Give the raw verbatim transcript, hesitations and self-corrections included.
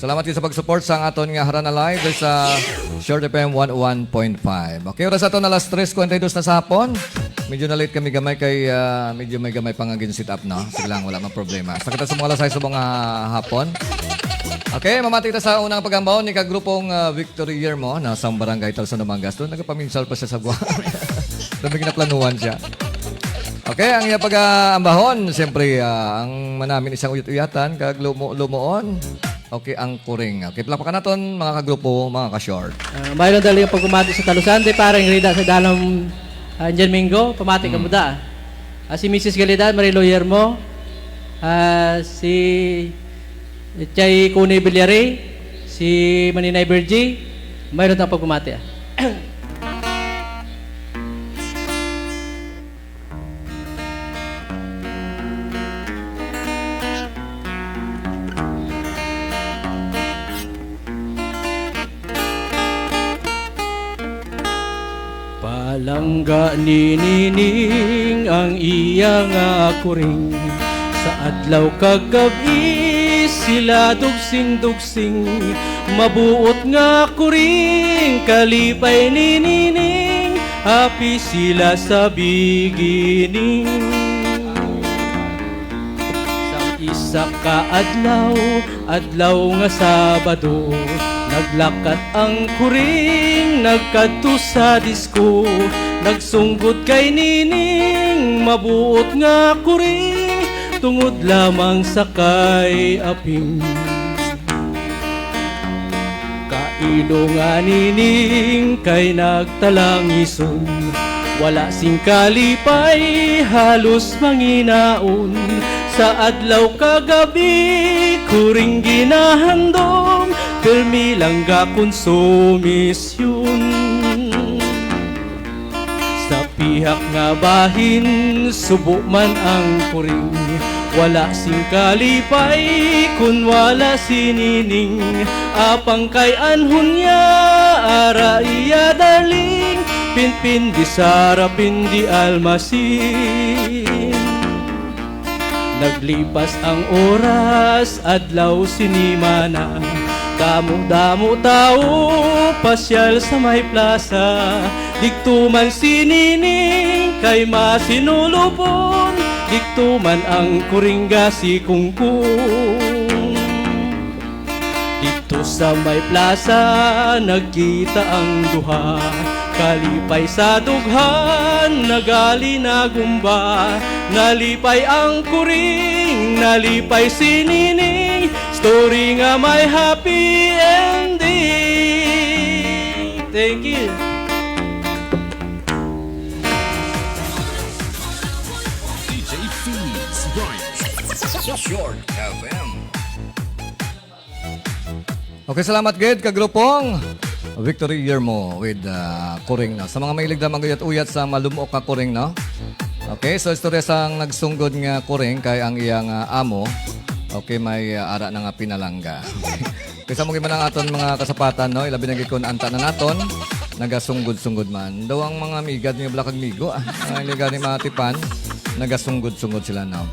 Salamat kayo sa pag-support sa aton nga Harana Live sa Short F M one oh one point five. Okay, oras ato na alas tres kwarenta y dos na sa hapon. Medyo na-late kami gamay kay, ah, medyo may gamay pa nga gin-set up, no? Sige lang, wala mang problema. Sa kita sa mga alas sais sa mga hapon. Okay, mamati kita sa unang pag-ambaw ni kagrupong, ah, Victory Yermo na sa barangay Talsa, Dumangas. Doon nagapaminsal pa siya sa Guam. Doon may ginaplanuhan siya. Okay, ang iya pag-aambahon, siyempre, ah, ang manamin isang uyat-uyatan, kag lumo-, lumoon. Okay, ang kuring. Okay, palakpakan naton, mga kagrupo, mga ka-short. Ah, mayroon dali ang pagpamati sa Talusande, parang Rida sa Dalam, ah, Indian Mingo, pamati ka Hmm. muda. Ah, si Missus Galidad, Marie Lawyer mo, ah, si Chay Kuni Villare, si Maninay Virgie, mayroon tang pagpamati, ah. Palangga ni Nining ang iya nga kuring. Sa adlaw kag gab-i sila dugsing-dugsing. Mabuot nga kuring kalipay ni Nining. Happy sila sa beginning. Sang isa ka adlaw, adlaw nga Sabado, naglakat ang kuring, nagkadto sa disko, nagsunggod kay Nining, mabuot nga kuring, tungod lamang sa kay Aping. Kailo nga Nining kay nagtalangison, wala sing kalipay, halos manginaon. Sa adlaw kag gab-i, kuring ginahandom, pirmi lang gakonsumisyon. Sa pihak nga bahin, subo man ang kuring. Wala sing kalipay kun wala si Nining. Apang kay anhon niya, ara iya darling, pinpindi Sara, pindi Almasin. Naglipas ang oras, adlaw, sinimana. Damo-damo tawo, pasyal sa may plasa. Didto man si Nining kay masinulupon. Didto man ang kuring gasikungkong. Didto sa may plasa, nagkita ang duha. Kalipay sa dughan, nagalinagumba. Nalipay ang kuring, nalipay si Nining. Story nga may happy ending. Thank you. D J Feeds Bright. Short F M. Okay, salamat gid, kagrupong Victory Yermo with, ah, Kuring, no? Sa mga mahilig na mag-uyat-uyat sa malumok nga kuring, no? Okay, so istorya sang nagsunggod nga kuring kay ang iyang, ah, amo, okay, may, ah, ara na nga pinalangga. Kaysa mo man ang aton mga kasapatan, no? Ilabi na gid kun anta na naton, nagasunggod-sunggod man. Daw ang mga amiga ninyo, bala kag migo, ah. Mga amiga ni Matipan, nagasunggod-sunggod sila, no?